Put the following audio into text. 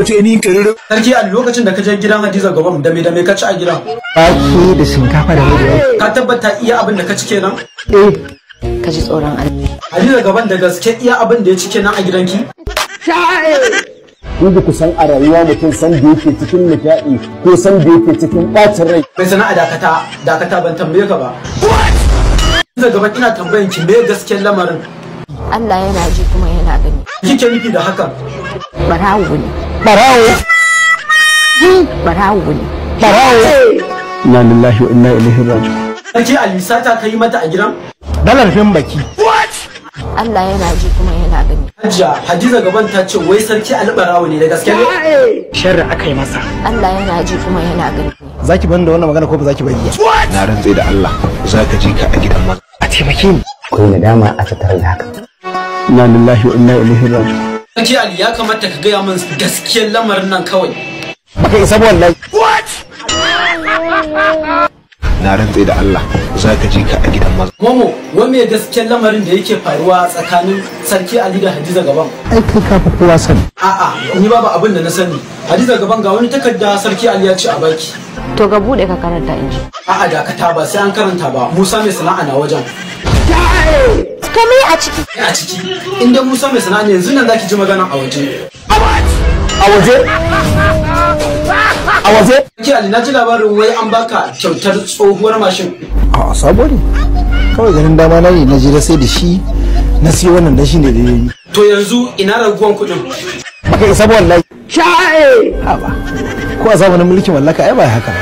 Ce ni kariro. Sarki a lokacin da ka je gidan Hadiza Gabon da me ka ci a gidan? Wake da shinkafa da mai. Ka tabbata iya abin da ka ci kenan? Eh. Ka ji tsoron Allah. Hadiza Gabon da gaske iya abin da ya ci kenan a gidanki? Ku ba ku san a rayuwa mutum san da yake cikin nishaɗi ko san da yake cikin ɓacin rai. Bai sana'a dakata, dakata ban tambaye ka ba. Hadiza Gabon ina tambayan ki me gaskiyar lamarin? Allah yana ji kuma yana gani. Kike nufi da hakan? Barawo ne. Barawo. Barawo ne. Barawo. Inna lillahi wa inna ilaihi raji'un. Sarki Ali sata ka yi mata a gidan? Dalar fin baki. Allah yana ji kuma yana gani. Hajiya Hadiza Gabon ta ce wai Sarki Ali barawo ne da gaske ne? Sharri aka yi masa. Allah yana ji kuma yana gani. Zaki bani da wannan magana ko ba zaki bari ba? Na rantse da Allah za ka ji ka a gidan maza. A taimake ni. Akwai nadama a tattare da haka. Inna lillahi wa inna ilaihi raji'un. Sarki Ali ya kamata ka gaya min gaskiyar lamarin nan kawai. Baka isa ba wallahi. Na rantse da Allah za ka ji ka a gidan maza. Momo, wai me gaskiyar lamarin da yake faruwa tsakanin Sarki Ali da Hadiza Gabon? Ai kai ka fi kowa sani. A'a, ni babu abin da na sani. Hadiza Gabon ga wani takarda Sarki Ali ya ce a baki. To ga bude ka karanta in ji. A'a dakata ba sai an karanta ba. Musa mai sana'a na wajen. To me a ciki? A ciki. Inda Musa mai sana'a ne yanzu nan zaki ji magana a waje. A waje? A waje? Sarki Ali na ji labarin wai an baka kyautar tsohuwar mashin. A sabo ne. Kawai ganin dama na ne na je na sai da shi na siyo wannan dan shi ne da yayi. To yanzu ina raguwan kuɗin? Baka isa ba wallahi. Haba. Ko a zamanin mulkin mallaka ai ba haka ba.